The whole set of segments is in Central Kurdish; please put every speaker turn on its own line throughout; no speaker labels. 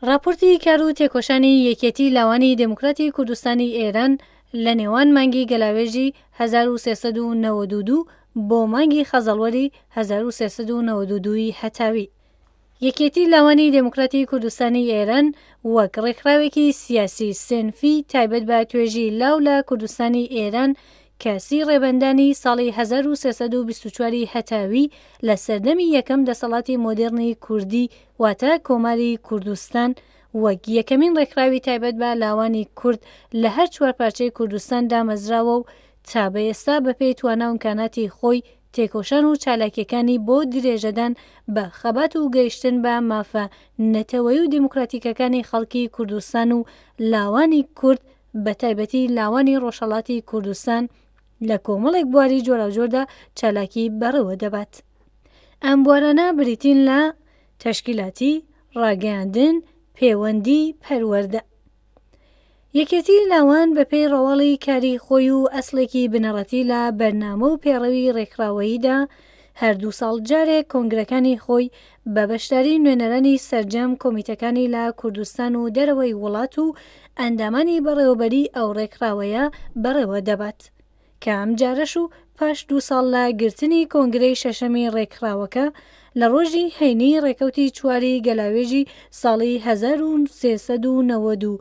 ڕاپۆرتی کار و تێکۆشانی یەکیەتی لاوانی دێموکراتی کوردستانی ئێران لە نێوان مانگی گەلاوێژی 1392 بۆ مانگی خەزەڵوەری 1392 ی هەتاوی. یەکێتی لاوانی دێموکراتی کوردستانی ئێران وەک ڕێکخراوێکی سیاسی سێنفی تایبەت بە توێژی لاو لە کوردستانی ئێران کە سی ڕێبەندانی ساڵی 1324 ی هەتاوی لە سەردەمی یەکەم دەسەڵاتی مۆدێڕنی کوردی واتە کۆماری کوردستان وەک یەکەمین ڕێکخراوی تایبەت بە لاوانی کورد لە هەر چوارپارچەی کوردستان دامەزراوە و تا بە ئێستا بەپێی توانا و ئیمکاناتی خۆی تێکۆشان و چالاکیەکانی بۆ درێژەدان بە خەبات و گەیشتن بە مافە نەتەوەیی و دیموکراتیکەکانی خەڵکی کوردستان و لاوانی کورد بە تایبەتی لاوانی ڕۆژهەڵاتی کوردستان لە کۆمەڵێک بواری جۆراوجۆردا چالاکی بەڕێوە دەبات. ئەم بوارانە بریتین لە، تەشکیلاتی، ڕاگەیاندن، پێوەندی، پەروەردە. یەکێتی لاوان بەپێی ڕەواڵی کاری خۆی و ئەسڵێکی بنەڕەتی لە بەرنامە و پێڕەوی ڕێکخراوەییدا هەر دوو ساڵ جارێک کۆنگرەکانی خۆی بە بەشداری نوێنەرانی سەرجەم کۆمیتەکانی لە کوردستان و دەرەوەی وڵات و ئەندامانی بەڕێوەبەریی ئەو ڕێکخراوەیە بەڕێوە دەبات. کە ئەمجارەش و پاش دوو ساڵ لە گرتنی کۆنگرەی شەشەمی ڕێکخراوەکە لە ڕۆژی هەینی ڕێکەوتی چواری گەلاوێژی ساڵی 1392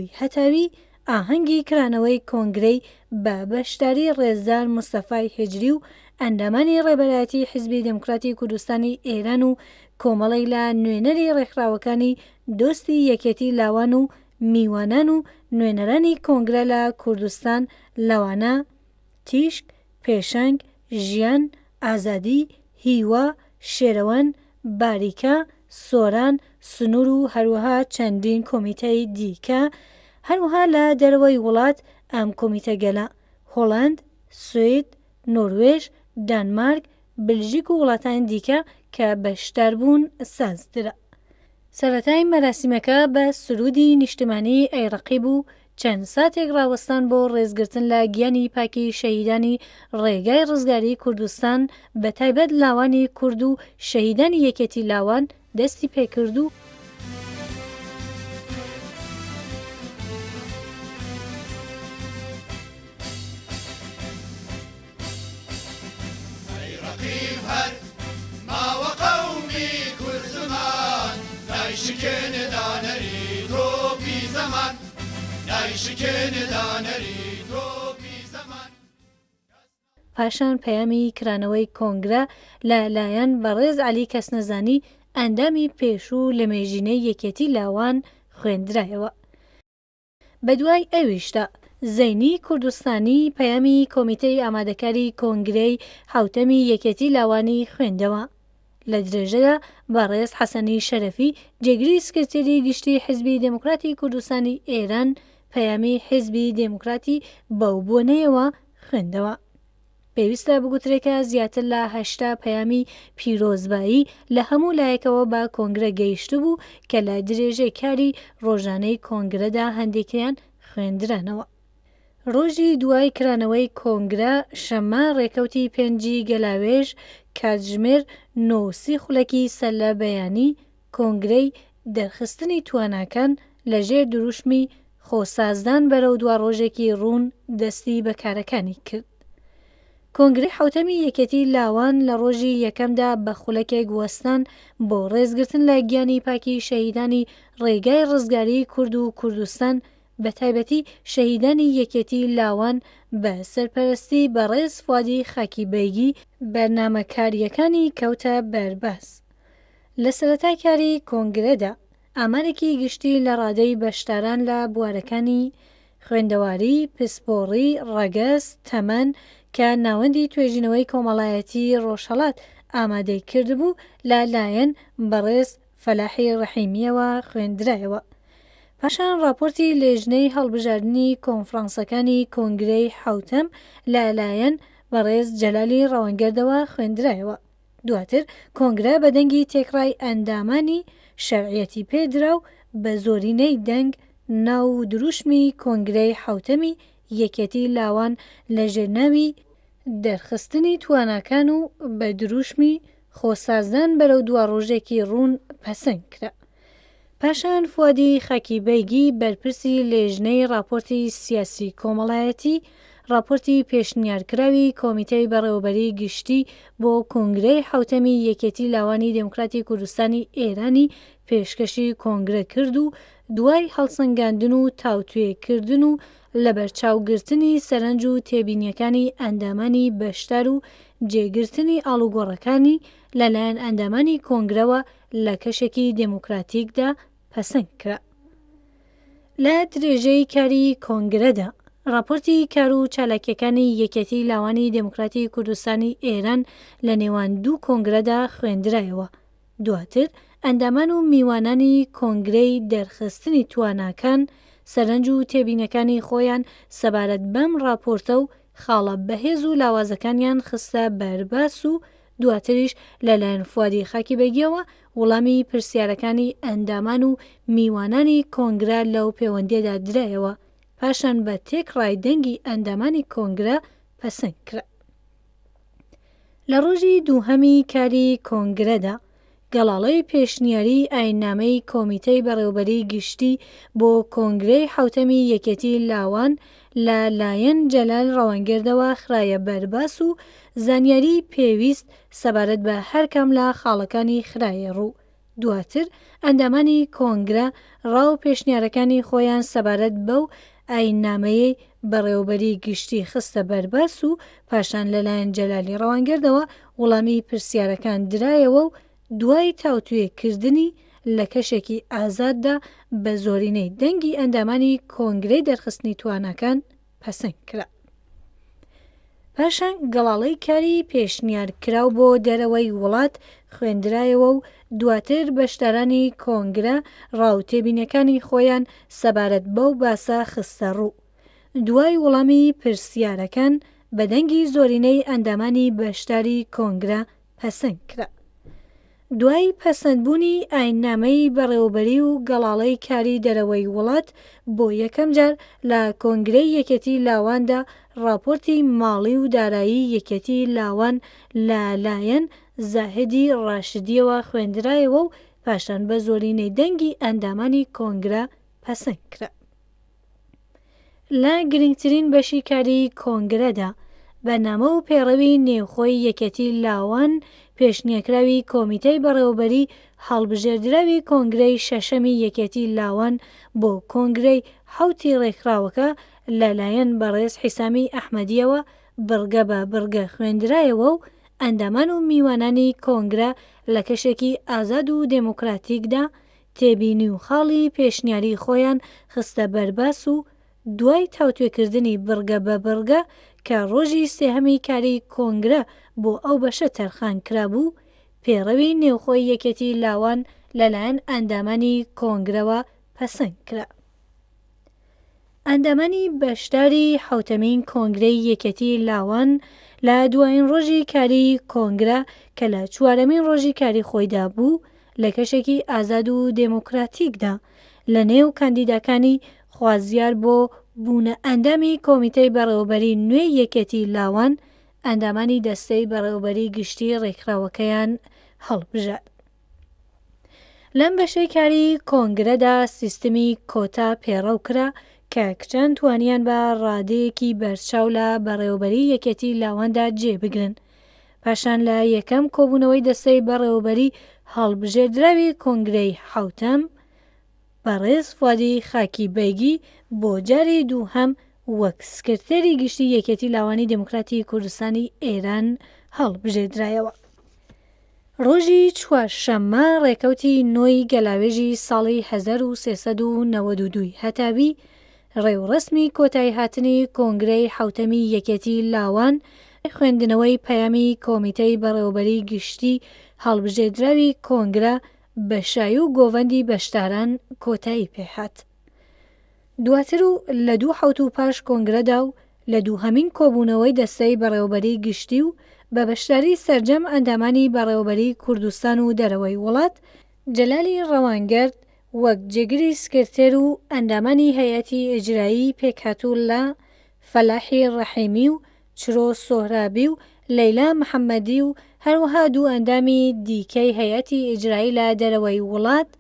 ی هەتاوی ئاهەنگی کرانەوەی کۆنگرەی بە بەشداری ڕێزدار مستەفای هیجری و ئەندامانی ڕێبەرایەتی حیزبی دێموکراتی کوردستانی ئێران و کۆمەڵێک لە نوێنەری ڕێکخراوەکانی دۆستی یەکێتی لاوان و میوانان و نوێنەرانی کۆنگرە لە کوردستان لەوانە، تیشک، پێشەنگ، ژیان، ئازادی، هیوا، شێرەوەن، باریکە، سۆران، سنوور و هەروەها چەندین کۆمیتەی دیکە، هەروەها لە دەرەوەی وڵات ئەم کۆمیتەگەلە، هۆڵەند، سوید، نۆروێژ، دانمارک، بلژیک و وڵاتانی دیکە کە بەشداربوون سازدرا. سەرەتای مەراسیمەکە بە سروودی نیشتمانیی ئەی ڕەقیب و چەند ساتێک ڕاوەستان بۆ ڕێزگرتن لە گیانی پاکی شەهیدانی ڕێگای ڕزگاریی کوردستان بە تایبەت لاوانی کورد و شەهیدانی یەکێتی لاوان دەستی پێکرد و پاشان پەیامی کرانەوەی کۆنگرە لە لایەن بەڕێز عەلی کەسنەزانی ئەندامی پێشوو لەمێژینەی یەکێتی لاوان خوێندرایەوە. بەدوای ئەویشدا زەینی کوردستانی پەیامی کۆمیتەی ئامادەکاری کۆنگرەی حەوتەمی یەکێتی لاوانی خوێندەوە. لە درێژەدا بەڕێز حەسەنی شەرەفی جێگری سکرتێری گشتی حیزبی دێموکراتی کوردستانی ئێران پەیامی حیزبی دێموکراتی بەو بۆنەیەوە خوێندەوە. پێویستە بگوترێ کە زیاتر لە 80 پەیامی پیرۆزبایی لە هەموو لایەکەوە بە کۆنگرە گەیشتبوو کە لە درێژەی کاری ڕۆژانەی کۆنگرەدا هەندێکیان خوێندرانەوە. ڕۆژی دوای کرانەوەی کۆنگرە شەممە ڕێکەوتی پێنجی گەلاوێژ کاتژمێر نۆ و سی خولەکی سەرلە بەیانی کۆنگرەی دەرخستنی تواناکان لە ژێر دروشمی خۆ سازدان بەرەو دواڕۆژێکی ڕوون دەستی بە کارەکانی کرد. کۆنگرەی حەوتەمی یەکێتی لاوان لە ڕۆژی یەکەمدا بە خولەکێک وەستان بۆ ڕێزگرتن لە گیانی پاکی شەهیدانی ڕێگای ڕزگاریی کورد و کوردستان بە تایبەتی شەهیدانی یەکێتی لاوان بە سەرپەرستی بەڕێز فوادی خاکی بەیگی بەرنامە کارییەکانی کەوتە بەر باس. لە سەرەتای کاری کۆنگرەدا ئامارێکی گشتی لە ڕادەی بەشداران لە بوارەکانی، خوێندەواری، پسپۆڕی، ڕەگەز، تەمەن، کە ناوەندی توێژینەوەی کۆمەڵایەتیی ڕۆژهەڵات ئامادەی کردبوو لە لایەن بەڕێز فەلاحی ڕەحیمییەوە خوێندرایەوە. پاشان ڕاپۆرتی لێژنەی هەڵبژاردنی کۆنفرانسەکانی کۆنگرەی حەوتەم لە لایەن بەڕێز جەلالی ڕەوانگەردەوە خوێندرایەوە. دواتر کۆنگرە بە دەنگی تێکڕای ئەندامانی شەرعیەتی پێ درا و بە زۆرینەی دەنگ ناو و دروشمی کۆنگرەی حەوتەمی یەکێتی لاوان لە ژێر ناوی، دەرخستنی تواناکان و بە دروشمی خۆسازدان بەرەو دواڕۆژێکی ڕوون پەسەند کرا. پاشان فوادی خاکی بەیگی بەرپرسی لێژنەی ڕاپۆرتی سیاسی کۆمەڵایەتی، ڕاپۆرتی پێشنیارکراوی کۆمیتەی بەڕێوەبەریی گشتی بۆ کۆنگرەی حەوتەمی یەکێتی لاوانی دێموکراتی کوردستانی ئێرانی پێشکەشی کۆنگرە کرد و دوای هەڵسەنگاندن و تاوتوێ کردن و لەبەرچاوگرتنی سەرەنج و تێبینیەکانی ئەندامانی بەشدار و جێگرتنی ئاڵوگۆڕەکانی لەلایەن ئەندامانی کۆنگرەوە لە کەشێکی دێموکراتیکدا پەسەند کرا. لە درێژەی کاری کۆنگرەدا، ڕاپۆرتی کار و چالاکییەکانی یەکێتی لاوانی دێموکراتی کوردستانی ئێران لە نێوان دوو کۆنگرەدا خوێندرایەوە. دواتر ئەندامان و میوانانی کۆنگرەی دەرخستنی تواناکان سەرنج و تێبینەکانی خۆیان سەبارەت بەم ڕاپۆرتە و خاڵە بەهێز و لاوازەکانیان خستە بەر باس و دواتریش لەلایەن فوادی خاکیبەگیەوە وڵامی پرسیارەکانی ئەندامان و میوانانی کۆنگرە لەو پێوەندیەدا درایەوە، پاشان بە تێکڕای دەنگی ئەندامانی کۆنگرە پەسەند کرا. لە ڕۆژی دووهەمی کاری کۆنگرەدا، گەڵاڵەی پێشنیاری ئاییننامەی کۆمیتەی بەڕێوەبەریی گشتی بۆ کۆنگرەی حەوتەمی یەکێتی لاوان لە لایەن جەلال ڕەوانگەردەوە خرایە بەر باس و زانیاریی پێویست سەبارەت بە هەرکام لە خاڵەکانی خرایە ڕوو. دواتر ئەندامانی کۆنگرە ڕا و پێشنیارەکانی خۆیان سەبارەت بەو ئاییننامەیەی بەڕێوەبەریی گشتی خستە بەر باس و پاشان لەلایەن جەلالی ڕەوانگەردەوە وڵامی پرسیارەکان درایەوە و دوای تاوتوێ کردنی لە کەشێکی ئازاددا بە زۆرینەی دەنگی ئەندامانی کۆنگرەی دەرخستنی تواناکان پەسەند کرا. پاشان گەڵاڵەی کاری پێشنیار کراو بۆ دەرەوەی وڵات خوێندرایەوە و دواتر بەشدارانی کۆنگرە ڕا و تێبینیەکانی خۆیان سەبارەت بەو باسە خستە ڕوو. دوای وڵامی پرسیارەکان بە دەنگی زۆرینەی ئەندامانی بەشداری کۆنگرە پەسەند کرا. دوای پەسەندبوونی ئاییننامەی بەڕێوەبەری و گەڵاڵەی کاری دەرەوەی وڵات بۆ یەکەم جار لە کۆنگرەی یەکێتی لاواندا ڕاپۆرتی ماڵی و دارایی یەکێتی لاوان لە لایەن زاهیدی ڕاشدیەوە خوێندرایەوە و پاشان بە زۆرینەی دەنگی ئەندامانی کۆنگرە پەسەند کرا. لە گرنگترین بەشی کاری کۆنگرەدا، بەرنامە و پێڕەوی نێوخۆی یەکێتی لاوان پێشنیاکراوی کۆمیتەی بەڕێوەبەری هەڵبژێردراوی کۆنگرەی شەشەمی یەکێتی لاوان بۆ کۆنگرەی حەوتی ڕێکخراوەکە لە لایەن بەڕێز حیسامی ئەحمەدیەوە بڕگە بە بڕگە خوێندرایەوە و ئەندامان و میوانانی کۆنگرە لە کەشێکی ئازاد و دێموکراتیکدا تێبینی و خاڵی پێشنیاری خۆیان خستە بەر باس و دوای تاوتوێکردنی بڕگە بە بڕگە کە ڕۆژی سێهەمی کاری کۆنگرە بۆ ئەو بەشە تەرخان کرابوو، پێڕەوی نێوخۆی یەکێتی لاوان لەلایەن ئەندامانی کۆنگرەوە پەسەند کرا. ئەندامانی بەشداری حەوتەمین کۆنگرەی یەکێتی لاوان لە دوایین ڕۆژی کاری کۆنگرە کە لە چوارەمین ڕۆژی کاری خۆیدا بوو لە کەشێکی ئازاد و دێموکراتیکدا لە نێو کاندیداکانی خوازیار بۆ بوونە ئەندامی کۆمیتەی بەڕێوەبەری نوێی یەکێتی لاوان ئەندامانی دەستەی بەڕێوەبەری گشتی ڕێکخراوەکەیان هەڵبژارد. لەم بەشەی کاری کۆنگرەدا سیستمی کۆتا پێڕەو کرا کە کچان توانیان بە ڕادەیەکی بەرچاو لە بەڕێوەبەری یەکێتی لاواندا جێ بگرن. پاشان لە یەکەم کۆبوونەوەی دەستەی بەڕێوەبەری هەڵبژێردراوی کۆنگرەی حەوتەم، بەڕێز فوادی خاکی بەیگی بۆ جاری دووهەم وەک سکرتێری گشتی یەکێتی لاوانی دێموکراتی کوردستانی ئێران هەڵبژێردرایەوە. ڕۆژی چوارشەممە ڕێکەوتی نۆی گەلاوێژی ساڵی 1392 ی هەتاوی، ڕێوڕەسمی کۆتاییهاتنی کۆنگرەی حەوتەمی یەکێتی لاوان، خوێندنەوەی پەیامی کۆمیتەی بەڕێوەبەری گشتی هەڵبژێردراوی کۆنگرە بە شایی و گۆڤەندی بەشداران کۆتایی پێهات. دواتر و لە دوو حەوتوو پاش کۆنگرەدا و لە دووهەمین کۆبوونەوەی دەستەی بەڕێوەبەریی گشتی و بە بەشداری سەرجەم ئەندامانی بەڕێوەبەریی کوردستان و دەرەوەی وڵات، جەلالی ڕەوانگەرد وەک جێگری سکرتێر و ئەندامانی هەیئەتی ئیجرایی پێکهاتوو لە فەلاحی ڕەحیمی و چرۆ سۆهرابی و لەیلا محەممەدی و هەروەها دوو ئەندامی دیکەی هەیئەتی ئیجرایی لە دەرەوەی وڵات،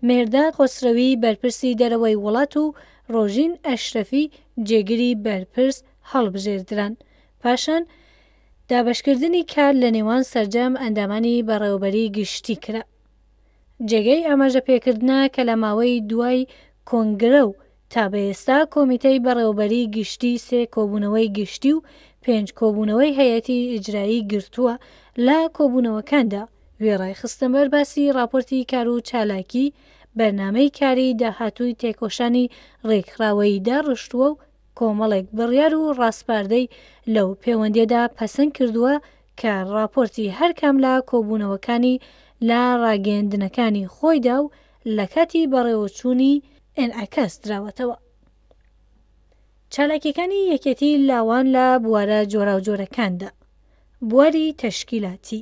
مێهرداد خۆسرەوی بەرپرسی دەرەوەی وڵات و ڕۆژین ئەشرەفی جێگری بەرپرس هەڵبژێردران. پاشان دابەشکردنی کار لە نێوان سەرجەم ئەندامانی بەڕێوەبەری گشتی کرا. جێگەی ئاماژە پێکردنە کە لە ماوەی دوای کۆنگرە و تا بە ئێستا کۆمیتەی بەڕێوەبەری گشتی سێ کۆبوونەوەی گشتی و پێنج کۆبوونەوەی هەیئەتی ئیجرایی گرتووە، لە کۆبوونەوەکاندا وێڕای خستنەبەر باسی ڕاپۆرتی کار و چالاکی، بەرنامەی کاری داهاتووی تێکۆشانی ڕێکخراوەیی داڕشتووە و کۆمەڵێک بڕیار و ڕاسپاردەی لەو پێوەندییەدا پەسند کردووە کە ڕاپۆرتی هەر کام لە کۆبوونەوەکانی لە ڕاگەیەندنەکانی خۆیدا و لە کاتی بەڕێوەچوونی ئینعکاس دراوەتەوە. چالاکیەکانی یەکێتی لاوان لە بوارە جۆراوجۆرەکاندا. بواری تەشکیلاتی.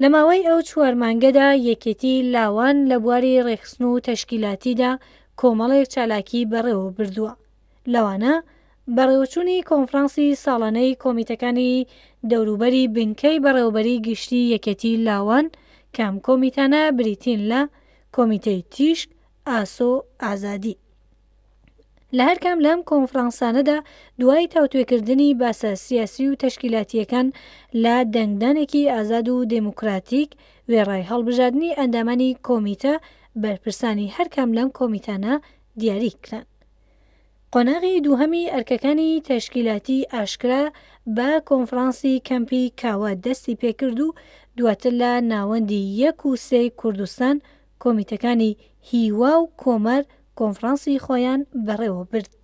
لە ماوەی ئەو چوار مانگەدا یەکێتی لاوان لە بواری ڕێکخستن و تەشکیلاتیدا کۆمەڵێک چالاکی بەڕێوە بردووە. لەوانە، بەڕێوەچوونی کۆنفرانسی ساڵانەی کۆمیتەکانی دەوروبەری بنکەی بەڕێوەبەری گشتی یەکێتی لاوان کە ئەم کۆمیتانە بریتین لە، کۆمیتەی تیشک، ئاسۆ، ئازادی. لە هەرکام لەم کۆنفرانسانەدا دوای تاوتوێکردنی باسە سیاسی و تەشکیلاتییەکان لە دەنگدانێکی ئازاد و دێموکراتیک وێڕای هەڵبژاردنی ئەندامانی کۆمیتە، بەرپرسانی هەرکام لەم کۆمیتانە دیاری کران. قۆناغی دووهەمی ئەرکەکانی تەشکیلاتی ئاشکرا بە کۆنفرانسی کەمپی کاوە دەستی پێکرد و دواتر لە ناوەندی یەک و سێی کوردستان کۆمیتەکانی هیوا و کۆمار کۆنفرانسی خۆیان بەڕێوە برد.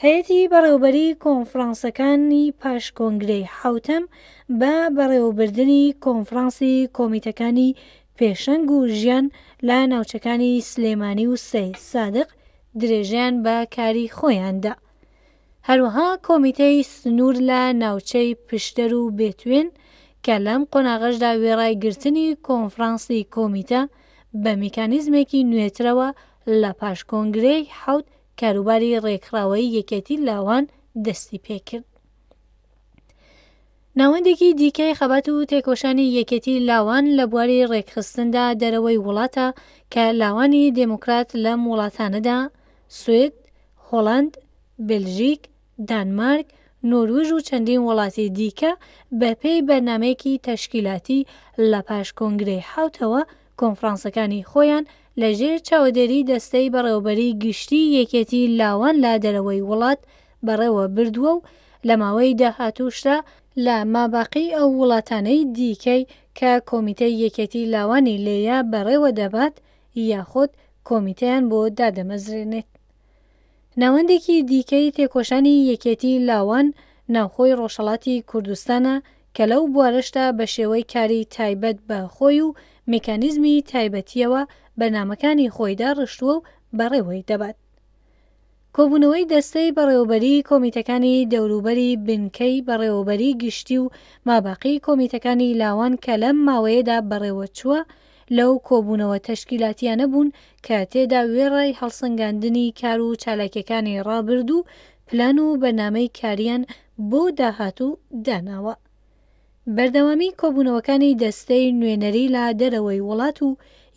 هەیئەتی بەڕێوەبەری کۆنفرانسەکانی پاش کۆنگرەی حەوتەم بە بەڕێوەبردنی کۆنفرانسی کۆمیتەکانی پێشەنگ و ژیان لە ناوچەکانی سلێمانی و سەید سادق درێژەیان بە کاری خۆیان دا. هەروەها کۆمیتەی سنوور لە ناوچەی پشدەر و بێتوێن کە لەم قۆناغەشدا وێڕای گرتنی کۆنفرانسی کۆمیتە بە میکانیزمێکی نوێترەوە لە پاش کۆنگرەی حەوت کاروباری ڕێکخراوەیی یەکێتی لاوان دەستی پێکرد. ناوەندێکی دیکەی خەبات و تێکۆشانی یەکێتی لاوان لە بواری ڕێکخستندا دەرەوەی وڵاتە کە لاوانی دێموکرات لەم وڵاتانەدا، سوئد، هۆڵەند، بلژیک، دانمارک، نۆرویژ و چەندین وڵاتی دیکە بە پێی بەرنامەیەکی تەشکیلاتی لە پاش کۆنگرەی حەوتەوە کۆنفرانسەکانی خۆیان لە ژێر چاوەدێری دەستەی بەڕێوەبەری گشتی یەکێتی لاوان لە دەرەوەی وڵات بەڕێوە بردووە و لە ماوەی داهاتووشدا لە ماباقی ئەو وڵاتانەی دیکەی کە کۆمیتەی یەکێتی لاوانی لێیە بەڕێوە دەبات یاخود کۆمیتەیان بۆ دادەمەزرێنێت. ناوەندێکی دیکەی تێکۆشانی یەکێتی لاوان ناوخۆی ڕۆژهەڵاتی کوردستانە کە لەو بوارەشدا بە شێوەی کاری تایبەت بە خۆی و میکانیزمی تایبەتییەوە بەرنامەکانی خۆی داڕشتووە و بەڕێوەی دەبات. کۆبوونەوەی دەستەی بەڕێوەبەریی کۆمیتەکانی دەوروبەری بنکەی بەڕێوەبەری گشتی و ماباقی کۆمیتەکانی لاوان کە لەم ماوەیەدا بەڕێوەچووە لەو کۆبوونەوە تەشکیلاتییانە بوون کە تێدا وێڕای هەڵسەنگاندنی کار و چالاکیەکانی ڕابردوو پلان و بەرنامەی کاریان بۆ داهاتوو داناوە. بەردەوامی کۆبوونەوەکانی دەستەی نوێنەری لە دەرەوەی وڵات و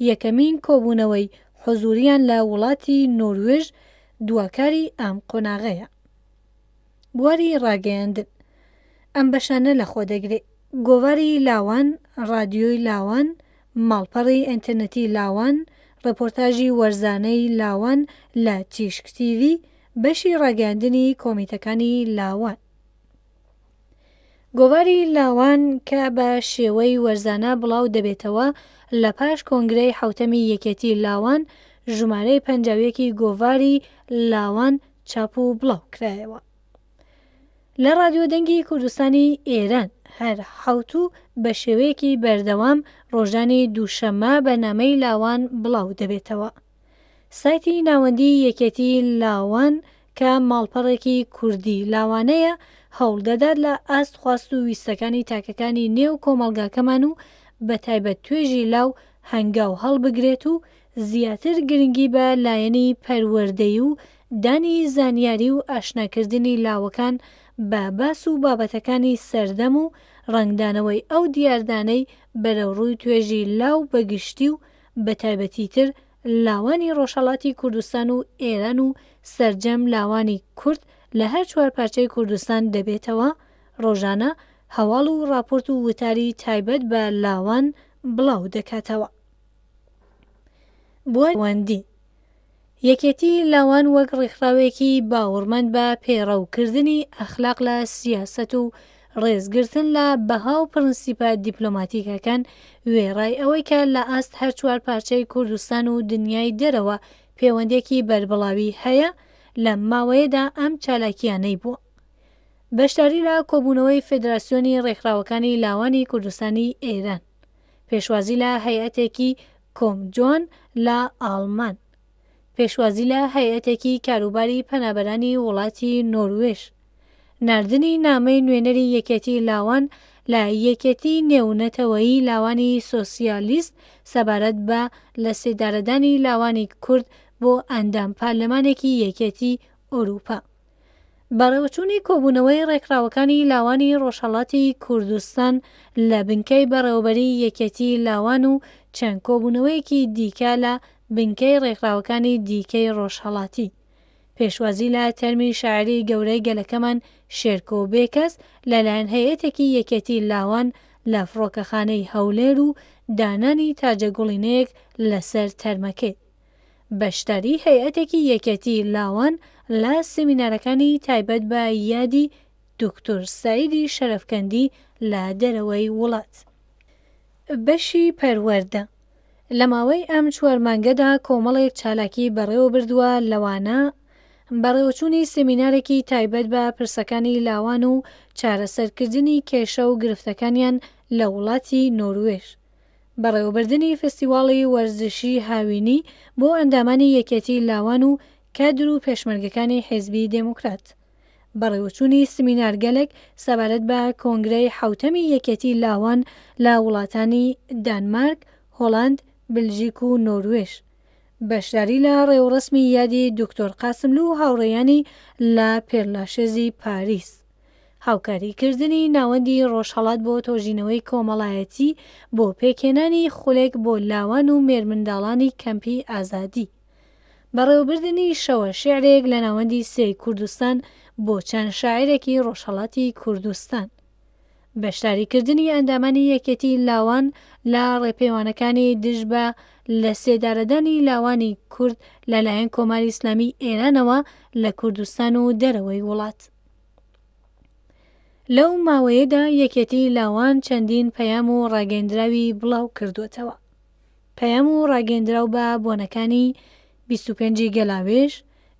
یەکەمین کۆبوونەوەی حزوریان لە وڵاتی نۆروێژ دواکاری ئەم قۆناغەیە. بواری ڕاگەیاندن ئەم بەشانە لەخۆ دەگرێ، گۆڤاری لاوان، ڕادیۆی لاوان، ماڵپەڕی ئینتەرنێتی لاوان، ڕێپۆرتاژی وەرزانەی لاوان لە تیشک تیڤی، بەشی ڕاگەیاندنی کۆمیتەکانی لاوان. گۆڤاری لاوان کە بە شێوەی وەرزانە بڵاو دەبێتەوە، لە پاش کۆنگرەی حەوتەمی یەکێتی لاوان، ژمارەی 51 ی گۆڤاری لاوان چاپ و بڵاو کرایەوە. لە ڕادیۆ دەنگی کوردستانی ئێران هەر حەوتوو بە شێوەیەکی بەردەوام ڕۆژانی دووشەممە بەرنامەی لاوان بڵاو دەبێتەوە. سایتی ناوەندی یەکێتی لاوان کە ماڵپەڕێکی کوردی لاوانەیە، هەوڵ دەدات لە ئاست خواست و ویستەکانی تاکەکانی نێو کۆمەڵگاکەمان و بەتایبەت توێژی لاو هەنگاو هەڵبگرێت و زیاتر گرنگی بە لایەنی پەروەردەیی و دانی زانیاری و ئاشناکردنی لاوەکان بە باس و بابەتەکانی سەردەم و ڕەنگدانەوەی ئەو دیاردانەی بەرەوڕووی توێژی لاو بە گشتی و بەتایبەتیتر لاوانی ڕۆژهەڵاتی کوردستان و ئێران و سەرجەم لاوانی کورد لە هەر چوارپارچەی کوردستان دەبێتەوە، ڕۆژانە هەواڵ و ڕاپۆرت و وتاری تایبەت بە لاوان بڵاو دەکاتەوە. بواری یەکێتی لاوان وەک ڕێکخراوێکی باوەڕمەند بە پێڕەوکردنی ئەخلاق لە سیاسەت و ڕێزگرتن لە بەها و پرنسیپە دیپلۆماتیکەکان، وێڕای ئەوەی کە لە ئاست هەر چوارپارچەی کوردستان و دنیای دەرەوە پێوەندێکی بەربڵاوی هەیە، لەم ماوەیەدا ئەم چالاکییانەی بووە. بەشداری لە کۆبوونەوەی فێدراسیۆنی ڕێکخراوەکانی لاوانی کوردستانی ئێران. پێشوازی لە هەیئەتێکی کۆمجۆن لە ئاڵمان. پێشوازی لە هەیئەتێکی کاروباری پەنابەرانی وڵاتی نۆروێژ. ناردنی نامەی نوێنەری یەکێتی لاوان لە یەکێتی نێونەتەوەیی لاوانی سۆسیالیست سەبارەت بە لە سێدارەدانی لاوانی کورد بۆ ئەندام پارلەمانێکی یەکێتی ئوروپا. بەڕێوەچوونی کۆبوونەوەی ڕێکخراوەکانی لاوانی ڕۆژهەڵاتی کوردستان لە بنکەی بەڕێوەبەریی یەکێتیی لاوان و چەند کۆبوونەوەیەکی دیکە لە بنکەی ڕێکخراوەکانی دیکەی ڕۆژهەڵاتی. پێشوازی لە تەرمی شاعیری گەورەی گەلەکەمان شێرکۆ بێکەس لەلایەن هەیئەتێکی یەکێتی لاوان لە فڕۆکەخانەی هەولێر و دانانی تاجەگوڵینەیەک لەسەر تەرمەکەی. بەشداری هەیئەتێکی یەکێتی لاوان لە سیمینارەکانی تایبەت بە یادی دوکتور سەعیدی شەرەفکەندی لە دەرەوەی وڵات. بەشی پەروەردە لە ماوەی ئەم چوار مانگەدا کۆمەڵێک چالاکی بەڕێوە بردووە لەوانە، بەڕێوەچوونی سێمینارێکی تایبەت بە پرسەکانی لاوان و چارەسەرکردنی کێشە و گرفتەکانیان لە وڵاتی نۆروێژ. بەڕێوەبردنی فستیواڵی وەرزشی هاوینی بۆ ئەندامانی یەکێتی لاوان و کادر و پێشمەرگەکانی حیزبی دێموکرات. بەڕێوەچوونی سمینارگەلێک سەبارەت بە کۆنگرەی حەوتەمی یەکێتی لاوان لە وڵاتانی دانمارک، هۆڵاند، بلژیک و نۆروێژ. بەشداری لە ڕێوڕەسمی یادی دوکتۆر قاسملوو و هاوڕێیانی لە پێرلاشێزی پاریس. هاوکاری کردنی ناوەندی ڕۆژهەڵات بۆ تۆژینەوەی کۆمەڵایەتی بۆ پێکهێنانی خولێک بۆ لاوان و مێرمنداڵانی کەمپی ئازادی. بەڕێوەبردنی شەوە شیعرێک لە ناوەندی سێی کوردستان بۆ چەند شاعیرێکی ڕۆژهەڵاتی کوردستان. بەشداری کردنی ئەندامانی یەکێتی لاوان لە ڕێپێوانەکانی دژ بە لە سێدارەدانی لاوانی کورد لە لایەن کۆماری ئیسلامی ئێرانەوە لە کوردستان و دەرەوەی وڵات. لەو ماوەیەدا یەکێتی لاوان چەندین پەیام و ڕاگەیندراوی بڵاو کردووەتەوە. پەیام و ڕاگەیندراو بە بۆنەکانی، 25 ی گەلاوێژ،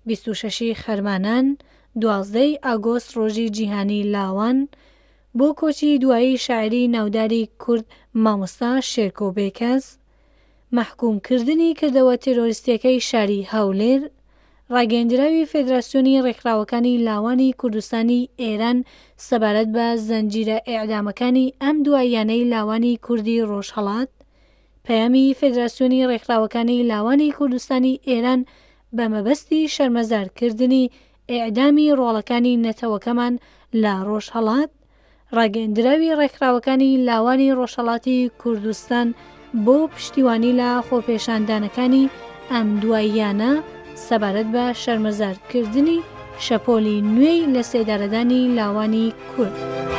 26 ی خەرمانان، 12 ی ئاگۆست ڕۆژی جیهانی لاوان، بۆ کۆچی دوایی شاعیری ناوداری کورد مامۆستا شێرکۆ بێکەس، مەحکوم کردنی کردەوە تێرۆریستیەکەی شاری هەولێر، ڕاگەیەندراوی فێدراسیۆنی ڕێکخراوەکانی لاوانی کوردستانی ئێران سەبارەت بە زەنجیرە ئێعدامەکانی ئەم دواییانەی لاوانی کوردی ڕۆژهەڵات، پەیامی فێدراسیۆنی ڕێکخراوەکانی لاوانی کوردستانی ئێران بە مەبەستی شەرمەزار کردنی ئێعدامی ڕۆڵەکانی نەتەوەکەمان لە ڕۆژهەڵات، ڕاگەیەندراوی ڕێکخراوەکانی لاوانی ڕۆژهەڵاتی کوردستان بۆ پشتیوانی لە خۆپێشاندانەکانی ئەم دواییانە سەبارەت بە شەرمەزارکردنی شەپۆلی نوێی لەسێدارەدانی لاوانی کورد.